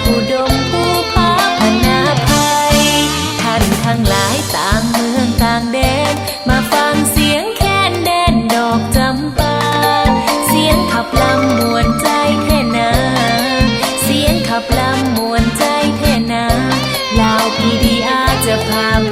ອຸດົມພູຜາພະນາໄພ ທ່ານທັງຫຼາຍຕ່າງເມືອງຕ່າງແດນ ມາຟັງສຽງແຄນແດນດອກຈຳປາ ສຽງຂັບລຳມ່ວນໃຈແທ້ນາ ສຽງຂັບລຳມ່ວນໃຈແທ້ນາ ລາວພີດີອາຈະພາໄປ